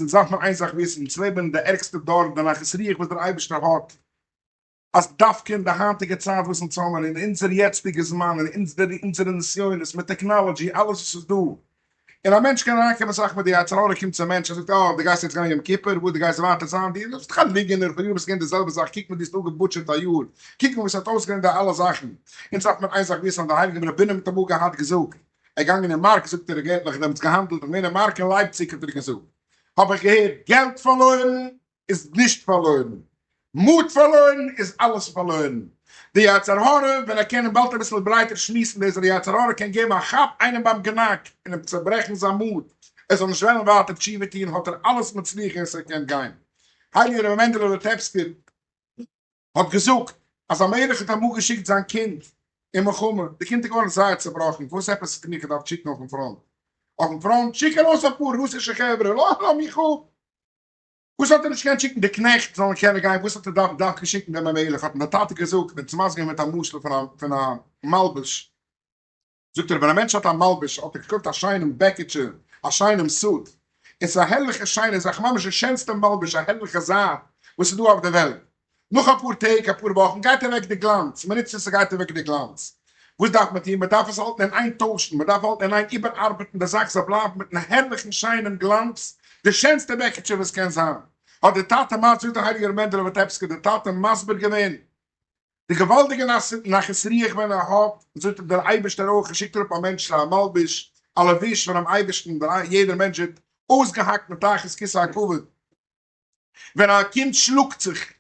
אונז דארף מען איין זאך וויסן, אונז לעבן אין די ערגסטע דור, די נחת רוח וואס דער אייבערשטער האט, אז דווקא אין די היינטיגע צייט וואס אונז האבן, אין אונזער יעצטיגע זמן, אין אונזערע נסיונות, מיט technology, אלעס וואס איז דא, און א מענטש קען אריינקומען אסאך מיט די יצר הרע קומט צום מענטש און זאגט, אה, דו גייסט יעצט גיין יום כיפור, וואס דו גייסט ווייטער זיין, דו ביסט דאך א ליגענער, פאריאר ביסטו געווען די זעלבע זאך, קוק מיר דו האסט אפגעבוטשערט א יאר, קוק מיר וואס האט אויסגעזען די אלע זאכן. אונז דארף מען איין זאך וויסן אז די הייליגע רבי בונם האט אמאל געהאט געזאגט, ער געגאנגען אין מארק זאגט ער, ער האט דעמאלטס געהאנדלט, איך בין אין מארק אין לייפציג האט ער געזאגט, האב איך געהערט, געלט פארלוירן איז נישט פארלוירן, מוט פארלוירן איז אלעס פארלוירן. די יצר הרע, ווען ער קען אים באלד אביסל ברייטער שמועסן דאס, די יצר הרע קען געבן א כאפ איינעם ביים גענאק און אים צעברעכן זיין מוט, ער זאל נישט וועלן ווייטער תשובה טון, האט ער אלעס מצליח וואס ער קען גיין. הייליגער רבי מענדעלע וויטעפסקער האט געזאגט אז א מלך האט אמאל געשיקט זיין קינד אין מלחמה, די קינד איז געווארן זייער צעבראכן, וואס עפעס האט מיך געדארפט שיקן אויפן פראנט? אויפן פראנט? שיק ארויס אפאר רוסישע חברה, לאז מיך אפ! וואס האט ער נישט געקענט שיקן די קנעכט זאלן קענען גיין, וואס האט ער דארף דווקא שיקן דעם המלך, האט אים דער טאטע געזאגט, ווען צום אויסגיין מיט א משל פון א מלבוש, זאגט ער, ווען א מענטש האט א מלבוש, האט ער געקויפט א שיינעם בעקיטשע, א שיינעם suit, און ס'איז א הערליכע שיינע זאך, ממש די שענסטע מלבוש, א הערליכע זאך וואס איז דא אויף די וועלט, נאך אפאר טעג, אפאר וואכן, גייט אוועק די גלאנץ, מען נוצט עס, ס'גייט אוועק די גלאנץ. וואס דארף מען טון? מען דארף עס האלטן אין איין טוישן, מען דארף האלטן אין איין איבערארבעטן די זאך זאל בלייבן מיטן הערליכן שיינעם גלאנץ, די שענסטע בעקיטשע וואס קען זיין. האט דער טאטע מסביר, זאגט דער הייליגער ר' מענדעלע וויטעפסקער, דער טאטע מסביר געווען די געוואלדיגע נחת רוח ווען ער האט, זאגט אים דער אייבערשטער אויך, ער שיקט אראפ א מענטש צו א מלבוש, א לבוש פונעם אייבערשטן, יעדער מענטש ווערט אויסגעהאקט מתחת כסא הכבוד. ווען א קינד שלאגט זיך,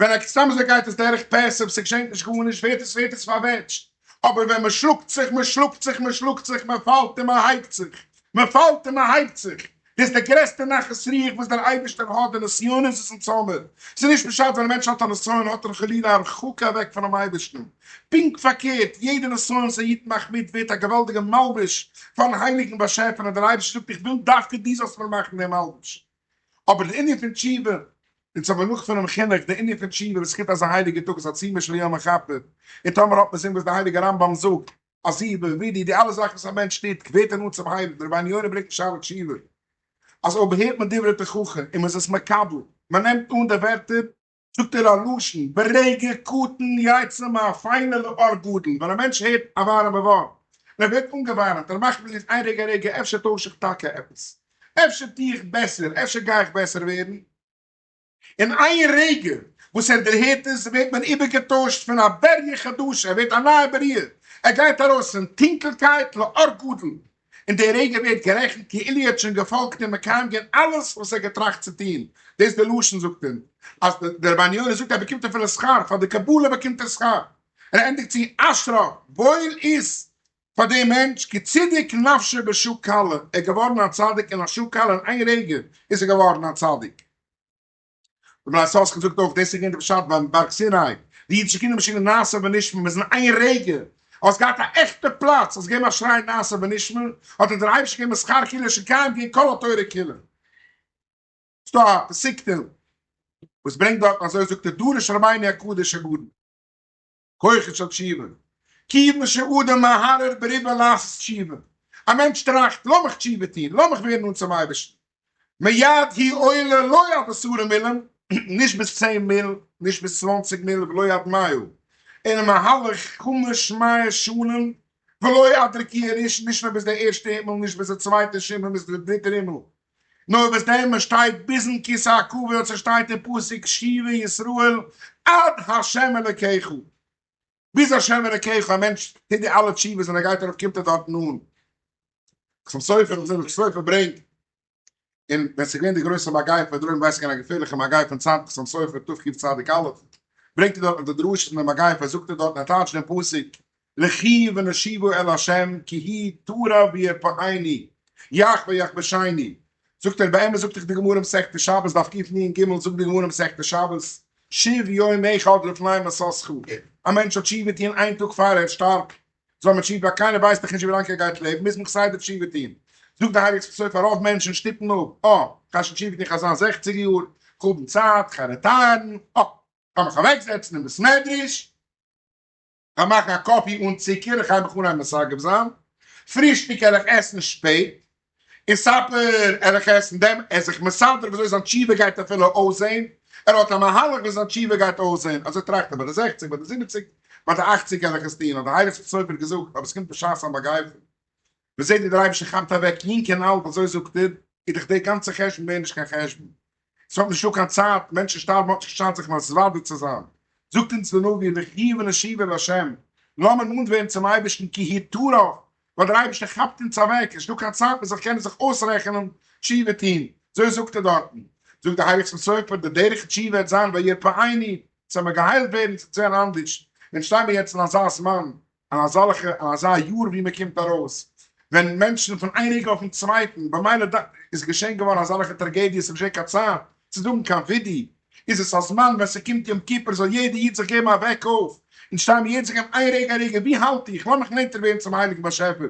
ווען א סתם אזוי גייט עס דורך passive, ס'געשענט נישט גארנישט, ווערט עס ווערט עס פארוועטשט, אבער ווען מ'שלאגט זיך, מ'שלאגט זיך, מ'שלאגט זיך, מ'פאלט און מ'הייבט זיך, מ'פאלט און מ'הייבט זיך, דאס איז די גרעסטע נחת רוח וואס דער אייבערשטער האט, די נסיונות וואס אונז האמיר, ס'איז נישט פשט ווען א מענטש האט א נסיון האט ער חלילה הרחקה אוועק פונעם אייבערשטן, פונקט פארקערט, יעדע נסיון וואס א איד מאכט מיט ווערט א געוואלדיגע מלבוש פארן הייליגן באשעפער, און דער אייבערשטער זאגט איך וויל דווקא דו זאלסט מיר מאכן דעם מלבוש. אבער די ענין פון תשובה, אונז האבן נאך פונעם חינוך, די ענין פון תשובה וואס קומט אזא הייליגע טאג איז א צומא של יום מכפר, און טאמער האט מען זין וואס די הייליגע רמב ם זאגט, עזיבה, וידוי, די אלע זאכן וואס א מענטש טוט, ווערט ער נאנט צום הייליגן, רבינו יונה ברענגט אין שערי תשובה, אז אויב הערט מען דברי תוכחה און מען איז עס מקבל, מען נעמט אן די ווערטער, זאגט ער א לשון, ברגע קטן יצא מאפילה לאור גדול, ווען א מענטש הערט א ווארעמע ווארט, און ער ווערט אנגעווארעמט, ער מאכט מיט זיך איין רגע רגע אפשר טויש איך טאקע עפעס, אפשר טו איך בעסער, אפשר גיי איך בעסער ווערן, אין איין רגע וואס ער דערהערט עס ווערט מען איבערגעטוישט פון א בריה חדשה, ער ווערט א נייע בריאה, ער גייט ארויס פון טונקלקייט לאור גדול, אין די רגע ווערט גערעכנט כאילו ער האט שוין געפאלגט און מקיים געווען אלעס וואס ער האט געטראכט צו טון, דאס איז די לשון זאגט אים אז דער רבינו יונה זאגט ער באקומט אפילו שכר, פאר די קבלה באקומט ער שכר, ער ענדיגט צו אשריו, וואויל איז פאר דעם מענטש, כי צידק נפשו בשעה קלה, ער איז געווארן א צדיק אין א שעה קלה, אין איין רגע איז ער געווארן א צדיק. דער בני יששכר זאגט אויך, דאס איז געווען די פשט ביים בארג סיני, די אידישע קינדער האבן געשריגן נעשה ונשמע, מ'איז אין איין רגע, האסט געהאט א עכטע פלאץ, האסט געגעבן א שריי נעשה ונשמע, האט דיר דער אייבערשטער געגעבן שכר כאילו שקיים געווען כל התורה כולה. ס'דא א פסיקתא וואס ברענגט דארטן אזוי זאגט ער דרש רבינו הקדוש הגדול. כוחה של תשובה, כיוון שאדם מהרהר בריבו לעשות תשובה, א מענטש טראכט, לאמיך תשובה טון, לאמיך ווערן נאנט צום אייבערשטן, מיד היא עולה לא עד עשרה מילין, נישט ביז צען מיל, נישט ביז צוואנציג מיל, ולא עד מאה, אלא מהלך חמש מאות שנים, ולא עד רקיע ראשון, נישט נאר ביז די ערשטע הימל, נישט ביז די צווייטע הימל, ביז די דריטע הימל, נאר וואס דען מען שטייט ביזן כסא הכבוד ס'שטייט אין פסוק שובה ישראל עד ה' אלקיך, ביז ה' אלקיך, א מענטש טוט די אלע תשובות און ער גייט ארויף קומט ער דארטן אן. חתם סופר, חתם סופר ברענגט, און ווען ס'איז געווען די גרויסע מגיפה דרום ווייס איך געווען א געפערליכע מגיפה אין צייטן חתם סופר תקצ"א, ברענגט ער דארטן די דרשה פון די מגיפה, זאגט ער דארטן ער טייטשט דעם פסוק לכו ונשובה אל ה' כי הוא טרף וירפאנו יך ויחבשנו, זאגט ער באמת זאגט דאך די גמרא מסכת שבת דף קנ"ג זאגט די גמרא מסכת שבת שוב יום אחד לפני מיתתך, א מענטש האט תשובה טוהן איין טאג פאר ער שטארבט, זאל מען תשובה קיינער ווייסט דאך נישט ווי לאנג ער גייט לעבן מוז מען כסדר תשובה טוהן, זאגט די הייליגע סופר רוב מענטשן שטופן אפ, אה, כ'גיי שוין תשובה טוהן כ'גיי זיין זעכציג יאר, כ'האב צייט, כ'גיי retire ן, אה, כ'גיי מיך אוועקזעצן אין בית מדרש, כ'גיי מאכן א קאפי אן צוקער, איך גיי מיך אנהייבן מסגף זיין, פרישטאג וועל איך עסן שפעט, און supper וועל איך עסן דעם, ער איז זיך מסדר וויאזוי זיין תשובה גייט אפילו אויסזען, ער האט א מהלך ווי זיין תשובה גייט אויסזען, אזוי טראכט ער ביי די זעכציג, ביי די זיבעציג, ביי די אכציג וועל איך עס טון, האט דער הייליגער סופר געזאגט, אבער עס קומט בשעת המגיפה, מען זעט ווי דער אייבערשטער כאפט אוועק יונג און אלט, אזוי זאגט ער, איז דאך דער גאנצער חשבון מער נישט קיין חשבון, עס האט נישטא קיין צייט, מענטשן שטארבן האט נישט קיין צייט זיך מתוודה צו זיין, זאגט אונז דער נביא לכו ונשובה אל ה', לאמיר נאנט ווערן צום אייבערשטן כי הוא טרף, ווייל דער אייבערשטער כאפט אונז אוועק, נישטא קיין צייט מען זאל קענען זיך אויסרעכענען תשובה טון, אזוי זאגט ער דארטן, זאגט דער הייליגסטער סופר, די דרך תשובה וועט זיין וירפאנו, זאל מען געהיילט ווערן צו זען אנדערש, אונז שטייען מיר יעצט אין אזא זמן, אין אזאלכע אין אזא יאר ווי מען קומט ארויס, ווען מענטשן פון איין רגע אויפן צווייטן, במילא איז געשען געווארן אזאלכע טראגעדיעס, ס'איז נישט געווען קיין צייט צו זאגן קיין וידוי, איז עס א זמן ווען ס'קומט יום כיפור זאל יעדע איד זיך געבן א וועק אויף, אונז שטייען מיר יעצט זיך געבן איין רגע א רגע, ווי האלט איך, לאמיך נענטער ווערן צום הייליגן באשעפער.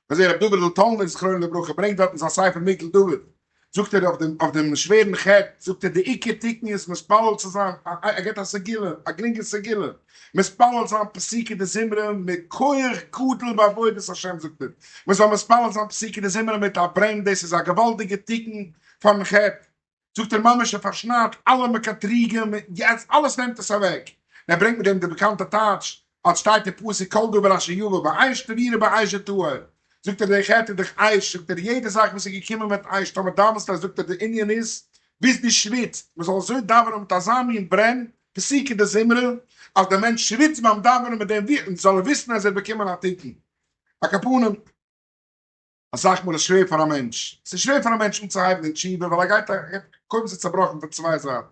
אזוי רבי דוד'ל טאלנער זכרונו לברכה ברענגט דארט אין זיין ספר מגדל דוד, זאגט ער אויף דעם אויף דעם שווערן חטא, זאגט ער די עיקר תיקון איז מתפלל צו זיין, ער געבט א סגולה, א גרינגע סגולה, מתפלל זיין פסוקי דזמרה מיט כח גדול בעבודת השם זאגט ער, מען זאל מתפלל זיין פסוקי דזמרה מיט א ברען, דאס איז א געוואלדיגע תיקון פארן חטא. זאגט ער ממש ער פארשניידט אלע מקטריגים, יעצט אלעס נעמט עס אוועק, און ער ברענגט מיט דעם די באקאנטע טייטש, אז שטייט אין פסוק כל דבר אשר יבא באש תבערה באש יטהר, זאגט ער די חטא איז דאך אש, זאגט ער יעדע זאך וואס איז געקומען מיט אש טאמער דאווענסטו אזוי, זאגט ער די ענין איז ביז דו שוויצט, מען זאל אזוי דאווענען מיט אזא מין ברען, פסוקי דזמרה, אז דער מענטש שוויצט ביים דאווענען מיט דעם זאל ער וויסן אז ער האט באקומען א תיקון. על כל פנים. אסאך מאל איז שווער פאר א מענטש, ס'איז שווער פאר א מענטש אנצוהייבן די תשובה ווייל ער גייט קודם איז ער צעבראכן פון צוויי זייטן,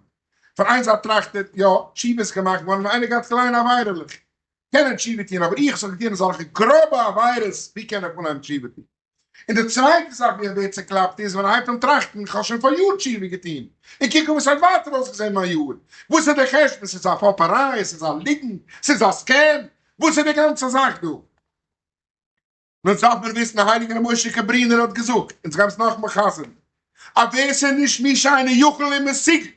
פון איין זייט טראכט ער, יא, תשובה איז געמאכט געווארן ווען איינער געהאט קליינע עבירה'לעך, קען ער תשובה טון, אבער איך וואס האב געטון אזעלכע גראבע עבירות, ווי קען איך אנהייבן תשובה טון? און די צווייטע זאך ווי ער ווערט צעקלאפט איז ווען ער הייבט אן טראכטן, איך האב שוין פאריאר תשובה געטון, און קוק אן וואס האט ווייטער אויסגעזען מיין יאר, וואס איז דער חשבון, ס'איז א פאפעריי, ס'איז א ליגנט, ס'איז א scam, וואס איז די גאנצע זאך דא? נו דארף מען וויסן דער הייליגער ר' משה קאברינער האט געזאגט, אונז גיימער עס נאכאמאל חזר'ן, אז ווער ס'איז נישט מי שאינו יכול ומסוגל,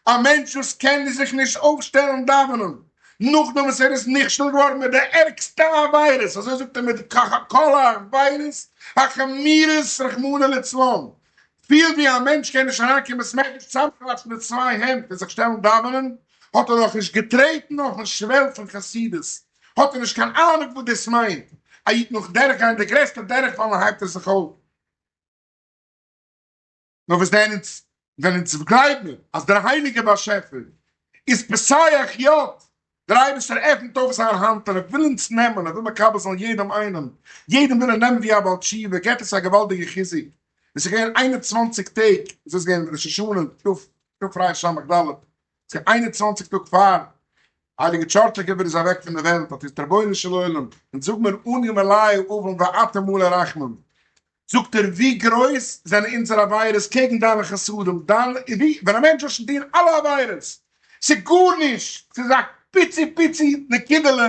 א מענטש וואס קען זיך נישט אויפשטעלן דאווענען, נאכדעם וואס ער איז נכשל געווארן מיט די ערגסטע עבירות, אזוי זאגט ער מיט כל העבירות החמורות רחמנא ליצלן, פילט ווי א מענטש קען נישט אריינקומען בית מדרש צוזאמקלאפן מיט צוויי הענט און זיך שטעלן דאווענען, האט ער נאכנישט געטרעטן אויפן שוועל פון חסידות, האט ער נישט קיין אהנונג וואס דאס מיינט, א איד נאך דורכגיין די גרעסטע דורכפאלן הייבט ער זיך אויף. נאר וואס דען אונז ווען אונז גלייבן מיר אז דער הייליגער באשעפער איז פותח יד, דער אייבערשטער עפנט אויף זיין האנט און ער וויל אונז נעמען, ער וויל מקבל זיין יעדעם איינעם, יעדעם וויל ער נעמען ווי א בעל תשובה, געבט עס א געוואלדיגע חיזוק, עס איז געווען 21 טעג, עס איז געווען ראש השנה תרס"ד, עס איז געווען 21 טאג פאר הייליגע טשארטיקובער איז אוועק פון די וועלט, האט געזאגט רבונו של עולם, אונז זאג מיר אני מלאי עוון ואתה מלא רחמים, זאגט ער ווי גרויס זענען אונזערע עבירות קעגן דיינע חסדים, דיין ווי ווען א מענטש זאל שוין טון אלע עבירות, ס'איז גארנישט, ס'איז א פיצי פיצי נקודה'לע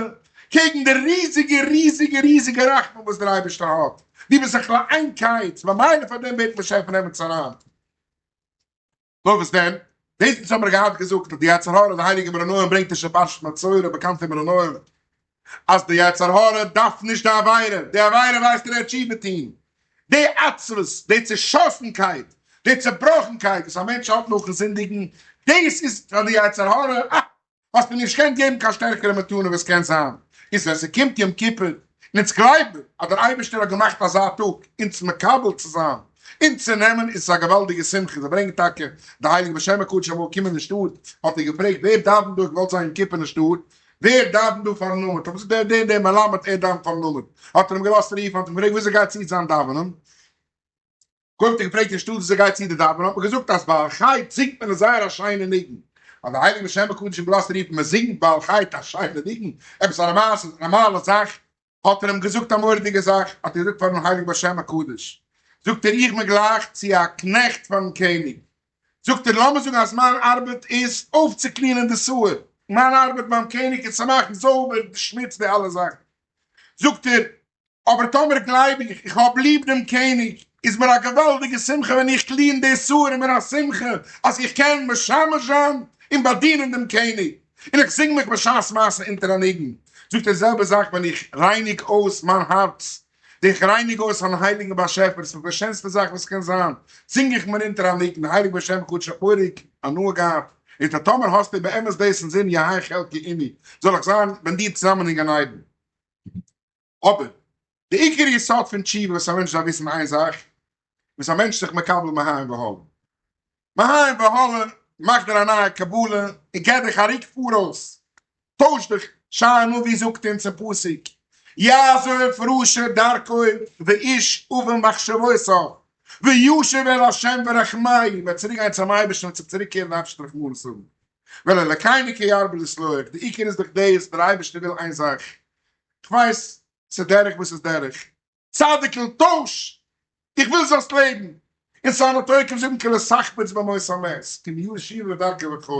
קעגן די ריזיגע ריזיגע ריזיגע רחמים וואס דער אייבערשטער האט, דו ביסט זיך לאין קץ, ממילא פאר דעם בעט באשעפער נעם אונז אריין. נאר וואס דען? דאס וואס האמיר געהאט געזאגט אז די יצר הרע, די הייליגע אמרי נועם ברענגט עס אין פרשת מצורע, באקאנטע אמרי נועם, אז די יצר הרע דארף נישט די עבירה, די עבירה ווייסט ער ער האט תשובה טון, די עצבות, די צעשאסנקייט, די צעבראכנקייט וואס א מענטש האט נאכן זינדיגן, דאס איז פאר די יצר הרע, אה! האסט מיר נישט געקענט געבן קיין שטערקערע מתנה וואס קען זיין, איז ווען ס'קומט יום כיפור, און אונז גלייבן אז דער אייבערשטער האט געמאכט אזא טאג אונז מקבל צו זיין, אונז צו נעמען, איז עס א געוואלדיגע שמחה, זיי ברענגען טאקע די הייליגע בעל שם הקדוש אמאל קומען אין שטאט, האט ער געפרעגט ווער דאווענט דא, איך וואלט זיין יום כיפור אין שטאט, ווער דאווענט דא פארן עמוד, האט ער געזאגט דער דער דער מלמד ער דאווענט פארן עמוד, האט ער אים געלאזט רופן, האט אים געפרעגט וויאזוי גייט צו זיין דאווענען, קודם האט ער געפרעגט אין שטאט וויאזוי גייט צו די דאווענען, האט מען געזאגט אז בעל חטא זינגט מען זייער א שיינע ניגון, האט דער הייליגער שם הקדוש אים געלאזט רופן, מען זינגט בעל חטא א שיינע ניגון, עפעס א נארמאלע נארמאלע זאך, האט ער אים געזאגט א מורא'דיגע זאך, האט ער געזאגט פארן הייליגן בעל שם הקדוש, זאגט ער איך בין גלייך צו א קנעכט פארן קעניג, זאגט ער לאמיר זאגן אז מיין ארבעט איז אויפצוקלינען די sewer, מיין ארבעט ביים קעניג איז צו מאכן זויבער די שמוץ די אלע זאכן, זאגט ער אבער טאמער גלייב איך, איך האב ליב דעם קעניג, איז מיר א געוואלדיגע שמחה ווען איך clean די sewer, איז מיר א שמחה אז איך קען משמש זיין און באדינען דעם קעניג, און איך זינג מיך בשעת מעשה אונטער א ניגון. זאגט ער די זעלבע זאך ווען איך רייניג אויס מיין הארץ. דיך רייניג אויס פארן הייליגן באשעפער, ס'איז די שענסטע זאך וואס קען זיין, זינג איך מיר אונטער א ניגון, הייליג בשם קודשא בריך, הנאה געהאט, און טא טאמער האסטו באמת דאס אינזין יהא חלקי עמי, זאל איך זיין בין דיר צוזאמען אין גן עדן. אבער, די עיקר יסוד פון תשובה וואס א מענטש דארף וויסן איין זאך, וואס א מענטש זיך מקבל מהיום והלאה. מהיום והלאה מאך דיר א נייע קבלה און געב דיך א רוק פאראויס, טויש דיך, ישעי' הנביא זאגט אונז אין פסוק, יעזוב רשע דרכו ואיש און מחשבותיו, וישוב אל ה' ורחמהו, מ'וועט צוריק גיין צום אייבערשטן, מ'וועט זיך צוריק קערן די אייבערשטער רחמנות האבן, ואל אלקינו כי ירבה לסלוח, די עיקר איז דאך דאס, דער אייבערשטער וויל איין זאך, כ'ווייס ס'איז דרך וואס איז דרך, צדיק'ל טויש! איך וויל זאלסט לעבן! און ס'אנא תוקף זאגן כי לא תחפץ במות המת, כי אם ישוב לדרכו וחי.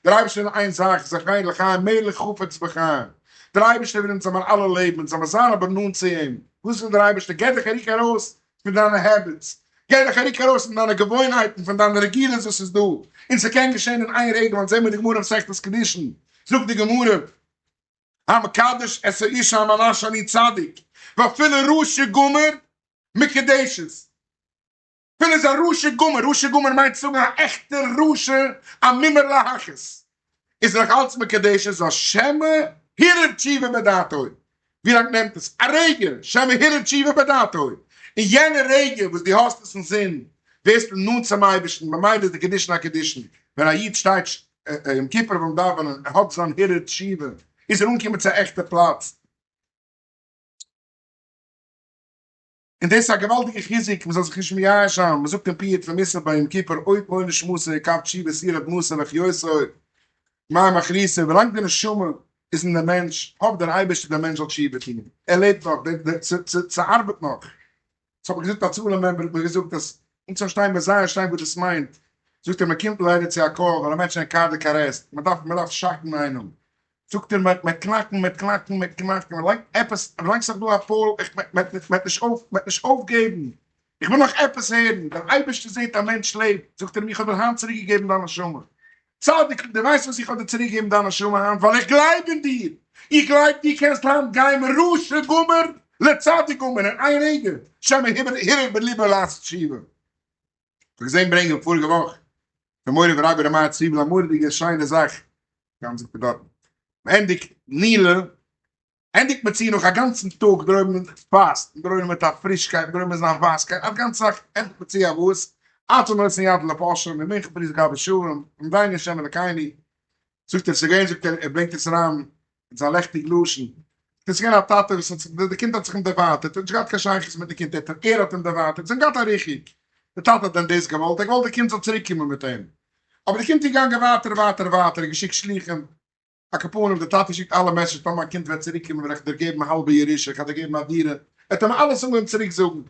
דער אייבערשטער וויל איין זאך, זכרנו לחיים מלך חפץ בחיים. דער אייבערשטער וויל אונז זאל מיר אלע לעבן, אונז זאל מיר זיין אבער נאנט צו אים. וואס וויל דער אייבערשטער? געב דיך א רוק ארויס פון דיינע habits, געב דיך א רוק ארויס פון דיינע געוואוינהייטן, פון דיינע רגילות וואס איז דא. און ס'קען געשען אין איין רגע, ווייל זעמיר די גמרא מסכת קידושין, זאגט די גמרא, המקדש את האישה על מנת שאני צדיק, ואפילו רשע גמור מקודשת. אפילו איז א רשע גמור, רשע גמור מיינט צו זאגן א עכטער רשע, א מומר להכעיס, איז נאך אלץ מקודשת, זאל שמא הרהר תשובה בדעתו. ווי לאנג נעמט עס? א רגע, שמא הרהר תשובה בדעתו. אין יענע רגע וואס דו האסט עס אין זין, ווערסטו נאנט צום אייבערשטן, ממילא איז די קידושין א קידושין. ווען א איד שטייט יום כיפור ביים דאווענען, ער האט זיין הרהור תשובה, איז ער אנגעקומען צו א עכטע פלאץ. און דאס איז א געוואלדיגע חיזוק, מען זאל זיך נישט מייאש זיין, מען זאגט אין פיוט פון מוסף ביי יום כיפור, עוד בו נשמתו יקב תשובה ירד מסר לחיותו, מים אחריתו, ווילאנג די נשמה איז אין די מענטש, האפט דער אייבערשטער דער מענטש זאל תשובה טון, ער לעבט נאך, ס'ארבעט נאך. ס'האט מיר געזאגט א הצלה member האט מיר געזאגט אז אונז פארשטייען מיר זייער שיין וואס דאס מיינט, זאגט ער מען קומט ליידער צו א call ווייל א מענטש איז אין cardiac arrest, מען דארף מען דארף שאקן איינעם, זאגט ער מען מען קנאקן מען קנאקן מען קנאקן מען לייגט עפעס ווילאנג ס'איז נאך דא א פאל איך מען מען וועט נישט אויף מען וועט נישט אויפגעבן, איך וויל נאך עפעס הערן, דער אייבערשטער זעט א מענטש לעבט, זאגט ער אים איך האב דיר היינט צוריק געגעבן דיין נשמה, צדיק, דו ווייסט וואס איך האב דיר צוריק געגעבן דיין נשמה היינט? ווייל איך גלייב אין דיר! איך גלייב דו קענסט היינט גיין מרשע גמור לצדיק גמור אין איין רגע, שמא הרהר בליבו לעשות תשובה. כ'האב געזען ברענגען פאריגע וואך פון מורי ורבי ר' מאיר צוויבל א מורא'דיגע שיינע זאך, גאנץ גוט דארטן, מ'ענדיגט נעילה ענדיגט מען צו נאך א גאנצן טאג דער עולם פאסט, און דער עולם מיט א פרישקייט, דער עולם איז אין א ווייסקייט, א גאנצע זאך ענדיגט מען צו א וואס? אתה נותן יד לפושעים ומנחה פריז גבי שלום, עמדני השם אלקינו, זאגט ער ס'איז געווען זאגט ער, ער ברענגט עס אריין אין זיין לעכטיג לשון, זאגט ער ס'איז געווען א טאטע וואס האט זיך, די קינד האט זיך אים דערווייטערט, ער האט נישט געהאט קיין שייכות מיט די קינד, ער האט אים דערווייטערט, זיי האבן געהאט א ריחוק, די טאטע האט דען דאס געוואלט, ער האט געוואלט די קינד זאל צוריק קומען מיט אים, אבער די קינד איז געגאנגען ווייטער ווייטער ווייטער, ער האט געשיקט שלוחים, על כל פנים, דער טאטע שיקט אלע messages, טאמער מיין קינד וועט צוריק קומען וועל איך דיר געבן א האלבע ירושה, איך וועל דיר געבן א דירה, ער האט אים אלעס אנגעהויבן צוריק זאגן,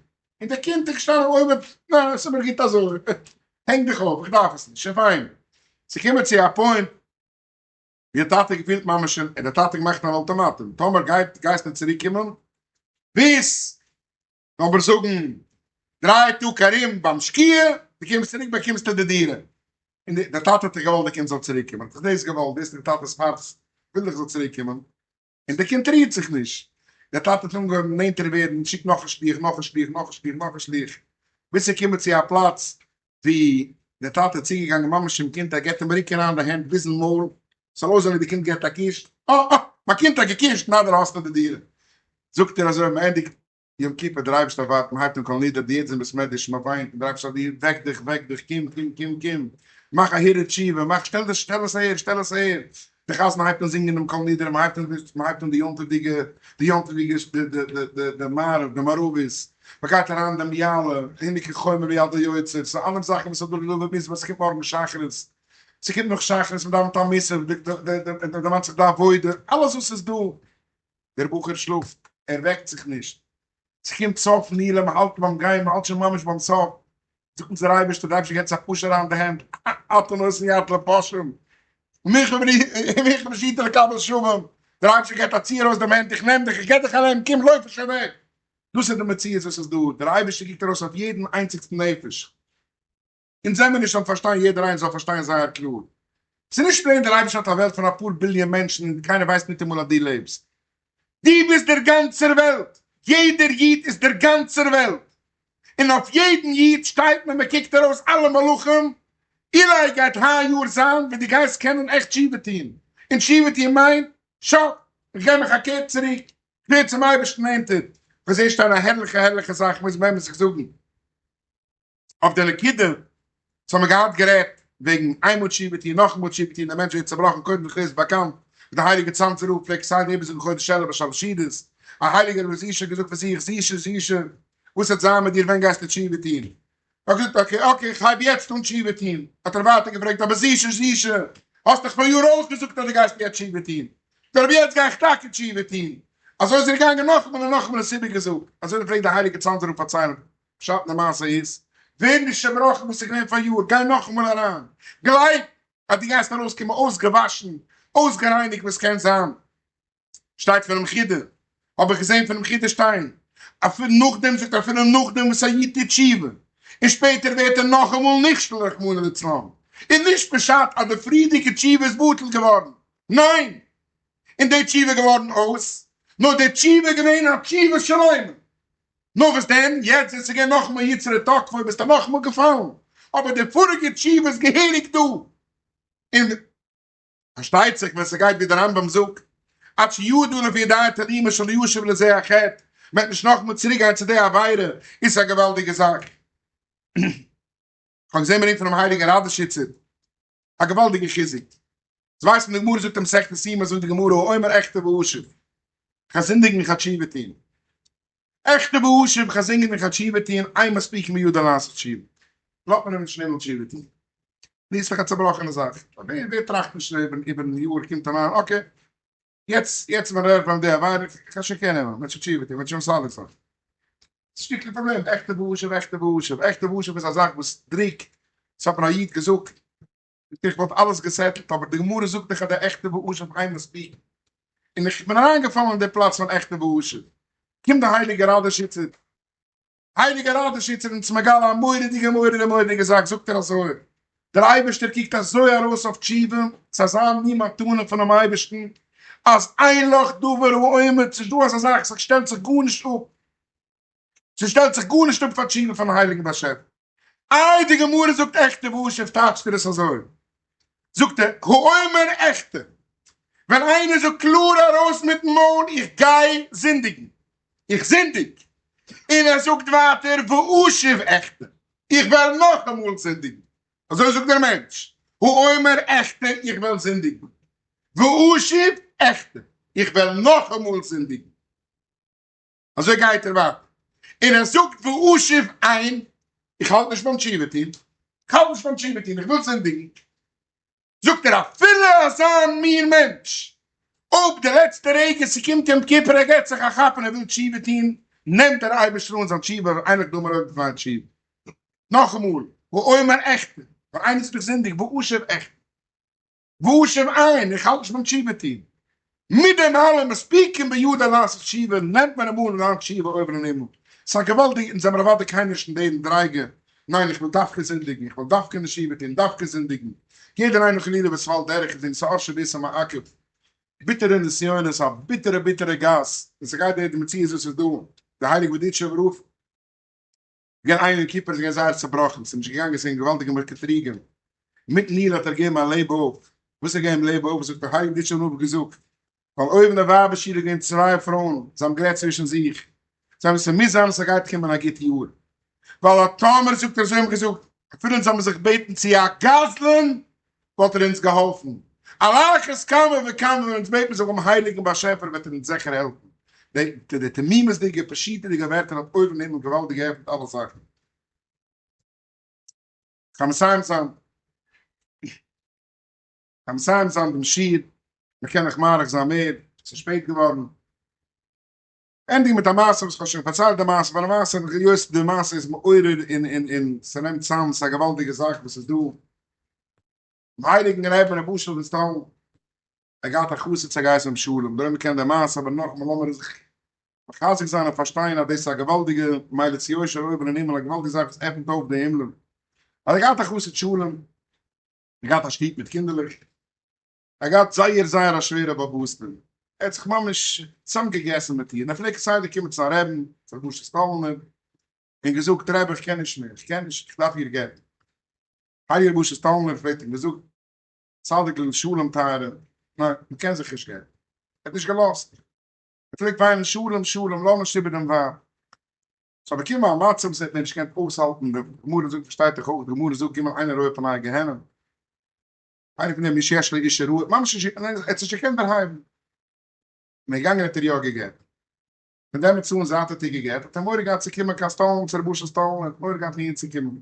און דער קינד איז געשטאנען עומד, נע, עס איז מיר גוט אזוי, הענג דיך אויף, איך דארף עס נישט, שוין פיין. ס'קומען צו א point ווי דער טאטע געפילט ממש און דער טאטע געמאכט אן ultimatum, טאמער גייט גייסטו צוריק קומען ביז לאמיר זאגן דריי טאג ארום ביים שקיעה, דו קומסט צוריק באקומסטו די דירה. און דער טאטע האט דאך געוואלט די קינד זאל צוריק קומען, האט דאך דאס געוואלט, דאס איז דער טאטע'ס הארץ, וויל דאך זאל צוריק קומען, און די קינד רירט זיך נישט. דער טאטע האט אנגעהויבן נענטער ווערן, שיקט נאך א שליח, נאך א שליח, נאך א שליח, נאך א שליח, ביז ס'איז געקומען צו א פלאץ ווי דער טאטע איז צוגעגאנגען ממש צום קינד, ער געבט אים רוק אריין די הענט ביזן מויל, ס'זאל אויסזען ווי די קינד געבט א קיש, אה אה, מיין קינד האט געקישט, נא דער האסטו די דירה. זאגט ער אזוי, מ'ענדיגט יום כיפור, דער אייבערשטער ווארט, מען הייבט אן כל נדרי, די אידן אין בית מדרש, מען וויינט, און דער אייבערשטער זאגט דיר, וועק דיך, וועק דיך, קום, קום, קום, קום, מאך א הרהור תשובה, מאך, שטעל דאס, שטעל עס אהער, שטעל עס אהער, דער חזן הייבט אן זינגען דעם כל נדרי, מען הייבט אן, מען הייבט אן די יום טוב'דיגע, די יום טוב'דיגע, די, די, די, די, די מעריב, די מערבית, מען גייט אריין דעם יעלה, הנה כי חומר ביד היוצר, ס'איז אלעם זאכן וואס האט דא לולב מזוה, ס'קומט מארגן שחרית, ס'קומט נאך שחרית, מען דאווענט א מוסף, די, די, די, די, דערמאנט זיך די עבודה, אלעס וואס איז דא. דער בחור שלאפט, ער וועקט זיך נישט, ס'קומט סוף נעילה, מ'האלט ביים גיין, מ'האלט שוין ממש ביים סוף, זאגט אונז דער אייבערשטער, דער אייבערשטער געבט זיך א push אריין די הענט, אתה נותן יד לפושעים, ומיך משיתה לקבל שבים, דער אייבערשטער געבט א צי ארויס דעם הענט, איך נעם דיך, איך געב דיך א נעם, קום לויף שוין אוועק, דאס איז די מציאות וואס איז דא, דער אייבערשטער קוקט ארויס אויף יעדן איינציגסטן נפש. אונז זעמיר נישט אן פארשטיין יעדער איינער זאל פארשטיין זייער קלאר. ס'איז נישט plain דער אייבערשטער האט א וועלט פון אפאר ביליאן מענטשן און קיינער ווייסט ניטאמאל אז דו לעבסט. דו ביסט דער גאנצער וועלט! יעדער איד איז דער גאנצער וועלט, און אויף יעדן איד שטייט מען, מען קוקט ארויס אלע מלאכים, אולי גייט היי יאר זיין ווען דו גייסט קענען עכט תשובה טון, און תשובה טון מיינט, שא, איך גיי מיך א קער צוריק, איך ווער צום אייבערשטן נענטער, כ'זע שטיין א הערליכע הערליכע זאך, מוז באמת זיך זאגן. אויף די נקודה וואס האבן מיר געהאט גערעדט וועגן איינמאל תשובה טון נאכאמאל תשובה טון, דער מענטש ווערט צעבראכן, קודם כל איז באקאנט ווי דער הייליגער צאנזער רב פלעגט כסדר איבערזאגן חודש אלול ביי שלש סעודות, א הייליגער רבי זישע האט געזאגט פאר זיך, זישע זישע וואס וועט זיין מיט דיר ווען גייסטו תשובה טון? ער האט געזאגט okay okay איך הייב יעצט אן תשובה טון, האט ער ווייטער געפרעגט אבער זישע זישע האסט דאך פאריאר אויך געזאגט אז דו גייסט יעצט תשובה טון, זאגט ער אבער יעצט גיי איך טאקע תשובה טון, אזוי איז ער געגאנגען נאכאמאל און נאכאמאל עס איבערגעזאגט, אזוי פלעגט דער הייליגער צאנזער רב פארציילן. פשט אין די מעשה איז, ווער נישט צעבראכן וואס איז געווען פאריאר, גיי נאכאמאל אריין, גלייב אז דו גייסט ארויסקומען אויסגעוואשן, אויסגערייניגט וואס קען זיין. שטייט פונעם חידא, האב איך געזען פונעם חידא שטיין, אפילו נאכדעם, זאגט אפילו נאכדעם וואס א איד טוט תשובה, און שפעטער ווערט ער נאכאמאל נכשל רחמנא לצלן, איז נישט פשט אז די פריערדיגע תשובה איז בטל געווארן, ניין, און די תשובה געווארן אויס, נאר די תשובה איז געווען א תשובה שלימה. נאר וואס דען, יעצט ווען ס'איז געווען נאכאמאל יצרה תקפו ביסטו נאכאמאל געפאלן, אבער די פאריגע תשובה איז געהעריג דא. און פארשטייט זיך ווען ס'גייט ווי דער רמב ם זאגט, עד שידו לפי דעת תלימה שלא ישוב לזה החטא, מ'וועט נישט נאכאמאל צוריקגיין צו די עבירה, איז א געוואלדיגע זאך. כ'האב געזען בריוו פונעם הייליגן ראדאשיצער, א געוואלדיגע חיזוק. דאס ווייסט מען, די גמרא זאגט אין מסכת יומא, זאגט די גמרא, האומר אחטא ואשוב, כ'גיי זינדיגן און כ'גיי תשובה טון. אחטא ואשוב, כ'גיי זינדיגן און כ'גיי תשובה טון, אין מספיקין בידו לעשות תשובה. לאזט מען אים נישט אין הימל תשובה טון. דאס איז דאך א צעבראכענע זאך. ווער טראכט נישט איבערן יאר קומט אריין, okay, יעצט יעצט ווען רעדט ביים די עבירה, איך שוין קען אים, מען תשובה טון, מען שוין מסדר זיין. שטיקל פראבלעם, אחטא ואשוב, אחטא ואשוב, אחטא ואשוב איז א זאך וואס דריקט, עס האט מיר א איד געזאגט, איך וואלט אלעס גע settle ט, אבער די גמרא זאגט דאך אז די אחטא ואשוב אין מספיקין, און איך בין אריינגעפאלן אין די פלאץ פון אחטא ואשוב, קומט די הייליגע ראדאשיצער, הייליגער ראדאשיצער אונז מגלה א מורא'דיגע מורא'דיגע מורא'דיגע זאך, זאגט ער אזוי, דער אייבערשטער קוקט אזוי ארויס אויף תשובה, ס'איז אזא מין מתנה פונעם אייבערשטן, אז אין לך דבר העומד, ס'נישט דא אזא זאך, ס'שטעלט זיך גארנישט אפ, ס'שטעלט זיך גארנישט אפ פאר תשובה פונעם הייליגן באשעפער. איי די גמרא זאגט אחטא ואשוב טייטשט ער עס אזוי, זאגט ער, האומר אחטא, ווען איינער זאגט קלאר ארויס מיטן מויל איך גיי זינדיגן, איך זינדיג, און ער זאגט ווייטער ואשוב אחטא, איך וועל נאכאמאל זינדיגן, אזוי זאגט דער מענטש, האומר אחטא, איך וועל זינדיגן, ואשוב אחטא, איך וועל נאכאמאל זינדיגן. אזוי גייט ער ווייטער, און ער זאגט ואשוב אין, איך האלט נישט ביים תשובה טון, איך האלט נישט ביים תשובה טון, איך וויל זינדיגן, זאגט ער אפילו אזא מין מענטש, אויב די לעצטע רגע ס'קומט יום כיפור ער געט זיך א כאפ און ער וויל תשובה טון, נעמט דער אייבערשטער אן זיין תשובה, אין לך דבר העומד בפני תשובה. נאכאמאל, האומר אחטא, ווען איינער זאגט איך זינדיג, ואשוב אחטא. ואשוב אין, איך האלט נישט ביים תשובה טון. מיט דעם אלעם מספיקין בידו לעשות תשובה, נעמט מען אים אן זיין תשובה אויבן אין הימל. ס'איז א געוואלדיגע, אונז זעמיר אוודאי קיינער נישט אין דעם דרגה, ניין איך וויל דווקא זינדיגן, איך וויל דווקא נישט תשובה טון, דווקא זינדיגן. יעדער איינער חלילה וואס פאלט דורך איז אין שאר שבעיסה מעכב. ביטערע נסיונות, א ביטערע ביטערע גאס, און ס'גייט די מציאות וואס איז דא, די הייליגע בארדיטשובער רב, געווען איין יום כיפור איז געווען זייער צובראכן, ס'איז נישט געגאנגען, ס'איז געווען געוואלדיגע מקטריגים, מיטן נעילה האט ער געגעבן א לעב אויף, וואס איז געווען לעב אויף, זאגט ער, הייליג דיטשער רב געזאגט, ווייל אויבן די ווייבער שול איז געווען צוויי פרויען, זיי האבן גערעדט צווישן זיך, זיי האבן ס'מוז זיין אז ס'גייט קומען א גוט יאר, ווייל א טאמער זאגט ער אזוי האבן געזאגט, אפילו אונז זאל מען זיך בעטן צו א גזלן וואלט ער אונז געהאלפן, על אחת כמה וכמה ווען אונז בעטן זיך ביים הייליגן באשעפער וועט ער אונז זיכער העלפן. די תמימות'דיגע פשוט'דיגע ווערטער האט אויבן אין הימל געוואלדיג געעפנט אלע זאכן. כ'גיי מסיים זיין. כ'גיי מסיים זיין דעם שיעור, מ'קען נאך מאריך זיין מער, ס'איז שפעט געווארן. ענדיגן מיט א מעשה וואס כ'האב שוין פארציילט די מעשה, אבער למעשה היות די מעשה איז מעורר און און און ס'נעמט צאם, ס'איז א געוואלדיגע זאך וואס איז דא. דעם הייליגן רבי'ן רבי אשר פון סטאלין, ער געהאט א חסיד ס'האט געהייסן רבי שלום, דער עולם קען די מעשה, אבער נאכאמאל לאמיר זיך מחזק זיין און פארשטיין אז דאס איז א געוואלדיגע מליץ יושר אויבן אין הימל, א געוואלדיגע זאך וואס עפנט אויף די הימלען. ער האט געהאט א חסיד שלום, ער געהאט א שטוב מיט קינדערלעך, ער געהאט זייער זייער א שווערע באבאסטע. ער האט זיך ממש צאמגעגעסן מיט איר, און ער פלעגט כסדר קומען צו זיין רעבין, צו ר' משה סטאלינער, און געזאגט, רבי איך קען נישט מער, איך קען נישט, איך דארף איר גט'ן. הייליגער ר' משה סטאלינער פלעגט אים געזאגט, צדיק'ל שלום טייערע, ניין, מען קען זיך נישט גט'ן. ער האט נישט געלאזט. ער פלעגט וויינען שלום שלום, לאז נישט איבער דעם ווייב. ס'האט באקומען א מצב וואס ער האט מער נישט געקענט אויסהאלטן, די גמרא זאגט, פארשטייט זיך אויך, די גמרא זאגט ג' אינו רואה פני גיהנום. איינער פון די מי שיש לו אישה רעה, ממש נישט, ער האט זיך נישט געקענט דערהייבן. און ער איז געגאנגען האט ער יא געגעט. פון דעמאלטס אן זייט האט ער געגעט האט ער מורא געהאט צו קומען קיין סטאלין צו ר' אשר סטאלין, ער האט מורא געהאט אהין צו קומען.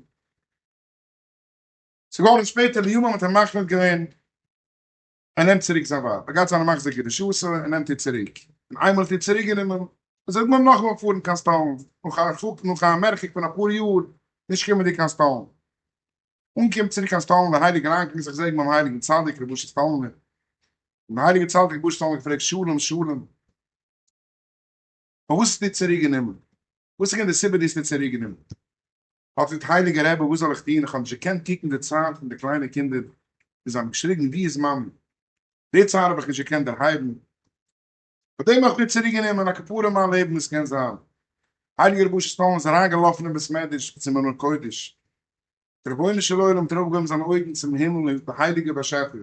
ס'איז געווארן שפעטער לימים האט ער מחליט געווען ער נעמט צוריק זיין ווייב, ער גייט זיין א מחזיר גרושתו און נעמט איר צוריק, און איינמאל האט איר צוריק גענומען איז ער געבליבן נאכאמאל פארן קיין סטאלין, נאך א הרחק נאך א מרחק פון אפאר יאר נישט קומענדיג קיין סטאלין. אנקומט צוריק קיין סטאלין דער הייליגער אריינקומען זיך זעגן ביים הייליגן צדיק ר' אשר סטאלינער, און דער הייליגער צדיק ר' אשר סטאלינער געפרעגט שלום שלום פארוואס האסטו צוריק גענומען? וואס איז געווען די סיבה דו האסט איר צוריק גענומען? האט געזאגט הייליגער רבי וואס זאל איך טון איך האב נישט געקענט קוקן די צער פון די קליינע קינדער ווי זיי האבן געשריגן ווי איז מאמי? די צער האב איך נישט געקענט דערהייבן, פאר דעם האב איך מיר צוריק גענומען א כפרה מיין לעבן עס קען זיין. הייליגער רבי אשר סטאלין איז אריין געלאפן אין בית מדרש צום ארון קודש, דער רבונו של עולם האט ארויף געהויבן זיינע אויגן צום הימל און די הייליגער באשעפער,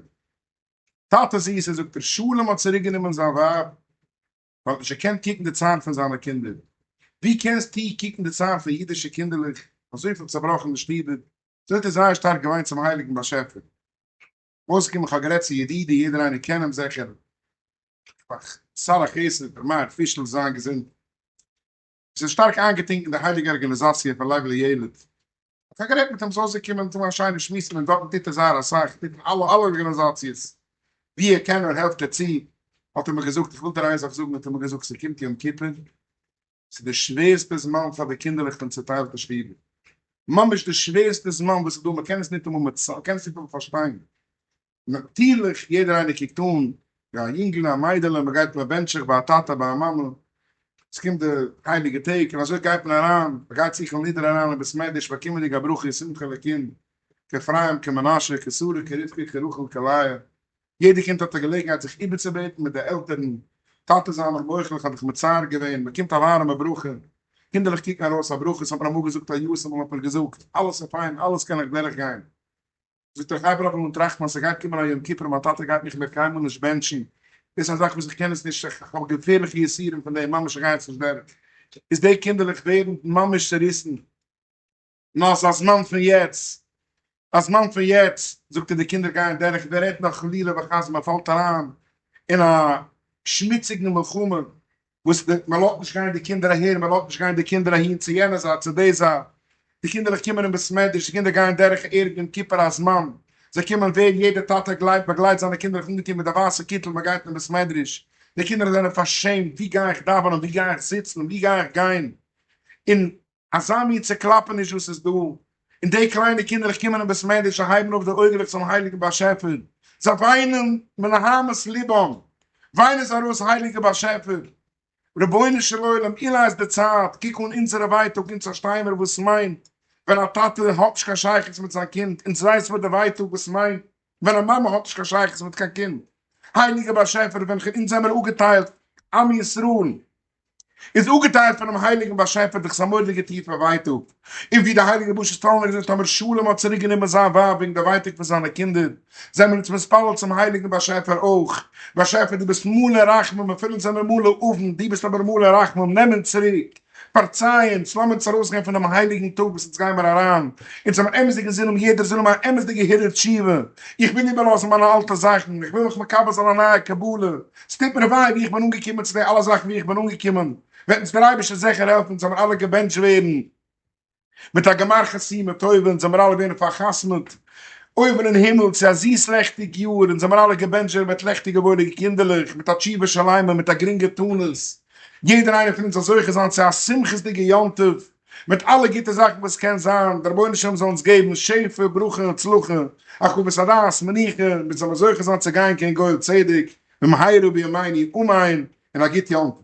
טאטע זיסער זאגט ער, שלום האט צוריק גענומען זיין ווייב, ווייל האט נישט געקענט קוקן די צער פון זיינע קינדער, ווי קענסטו קוקן די צער פון אידישע קינדערלעך, אזויפיל צעבראכענע שטיבער, אזוי האט ער זייער שטארק געוויינט צום הייליגן באשעפער. אויסגעקומען איך האב גערעדט צו ידידי יעדער איינער קען אים זיכער, שר החסד ר' מאיר פישל זיין געזונט, עס איז שטארק איינגעטונקן די הייליגע ארגאניזאציע פון לב לילד, איך האב גערעדט מיט אים ס'איז אויסגעקומען צו א שיינע שמועס און דארטן טוט ער זייער אסאך, טוט אין אלע אלע ארגאניזאציעס ווי ער קען נאר העלפט ער צו, האט ער מיר געזאגט איך וויל דיר איין זאך זאגן האט ער מיר געזאגט ס'קומט יום כיפור, ס'איז די שווערסטע זמן פאר די קינדערלעך פון צוטיילטע שטיבער, ממש די שווערסטע זמן וואס איז דא, מ'קען עס ניטאמאל מ'קען עס ניטאמאל פארשטיין, נאטירליך יעדער איינער קוקט אן ווי א יונגל און א מיידעלע, מ'גייט מ'בענטש זיך ביי א טאטע ביי א מאמע, עס קומט די הייליגע טעג און אזוי גייט מען אריין, מ'גייט זיך און לידער אריין אין בית מדרש באקומענדיג א ברכה ושמחה אלקים, כאפרים כמנשה כשרה כרבקה כרחל כלאה, יעדע קינד האט א געלעגנהייט זיך איבערצובעטן מיט די עלטערן, טאטע זיי מיך מוחל איך האב דיך מצער געווען, מען קומט א ווארעמע ברכה, קינדערלעך קוקן ארויס א ברכה, ס'האט מיר אמאל געזאגט א יתומ'ל האט מיר געזאגט, אלעס איז פיין, אלעס קען איך דורך גיין, זאגט ער איך הייב אבער אן טראכטן אז ס'גייט קומען א יום כיפור מיין טאטע גייט מיך מער קיינמאל נישט בענטשן, דאס איז א זאך וואס איך קען עס נישט, איך האב געפערליכע יסורים פון דעם, ממש איך גיי עס נישט דורך, איז די קינדערלעך ווערן ממש צעריסן. נאר ס'איז א זמן פון יעצט, א זמן פון יעצט, זאגט ער די קינדער גייען דורך, ווער רעדט נאך חלילה וחס מען פאלט אריין אין א שמוציגן מלחמה, וואס די מען לאזט נישט גיין די קינדער אהער, מען לאזט נישט גיין די קינדער אהין, צו יענע זייט צו די זייט, די קינדערלעך קומען אין בית מדרש, די קינדער גייען דורך ערב יום כיפור א זמן, זיי קומען ווער יעדער טאטע גלייבט באגלייט זיינע קינדערלעך אנגעטון מיט די ווייסע קיטל מען גייט אין בית מדרש, די קינדער זענען פארשעמט, ווי גיי איך דאווענען, ווי גיי איך זיצן, ווי גיי איך גיין, און אזא מין צעקלאפעניש וואס איז דא, און די קליינע קינדערלעך קומען אין בית מדרש און הייבן אויף די אויגעלעך צום הייליגן באשעפער, זיי וויינען מנהמת לבם, וויינען זיי ארויס הייליגער באשעפער, רבונו של עולם, אולי איז די צייט, קוק אן אונזערע ווייטאג, אונז פארשטייען מיר וואס מיינט ווען א טאטע האט נישט קיין שייכות מיט זיין קינד, אונז ווייסן מיר די ווייטאג וואס מיינט ווען א מאמע האט נישט קיין שייכות מיט קיין קינד, הייליגער באשעפער, ווען אונז זעמיר אפגעטיילט, עם ישראל, איז אפגעטיילט פונעם הייליגן באשעפער דורך זיין מורא'דיגע טיפע ווייטאג, און ווי די הייליגע בושות סטאלינער האט געזאגט טאמער שלום האט צוריק גענומען זיין ווייב וועגן די ווייטאג פון זיינע קינדער, זעמיר אונז מתפלל צום הייליגן באשעפער אויך, באשעפער דו ביסט מלא רחמים אפילו אונז זעמיר מלא עוון, דו ביסט אבער מלא רחמים, נעם אונז צוריק, פארציי אונז, לאז אונז ארויסגיין פון דעם הייליגן טאג וואס אונז גיימיר אריין, אונז האבן אמת'דיג אינזין האבן יעדער זאל האבן א אמת'דיגע הרהור תשובה, איך וויל איבערלאזן מיינע אלטע זאכן, איך וויל מיך מקבל זיין א נייע קבלה, ס'טוט מיר וויי ווי איך בין אנגעקומען צו די אלע זאכן ווי איך בין אנגעקומען, וועט אונז דער אייבערשטער זיכער העלפן אונז זאל מיר אלע געבענטשט ווערן מיט א גמר חתימה טובה, אונז זאל מיר אלע ווערן פאר'חתמ'ט אויבן אין הימל צו א זיס לעכטיג יאר, אונז זאל מיר אלע געבענטשט ווערן מיט לעכטיגע וואויליגע קינדערלעך, מיט א תשובה שלימה, מיט א גרינגע תענית, יעדער איינער פון אונז זאל זוכה זיין צו א שמחות'דיגע יום טוב, מיט אלע גוטע זאכן וואס קען זיין, דער רבונו של עולם זאל אונז געבן שפע, ברכה און הצלחה, הרחבת הדעת, מנוחה, מיר זאלן זוכה זיין צו גיין קיין גואל צדק, במהרה בימינו אמן, און א גוט יום טוב.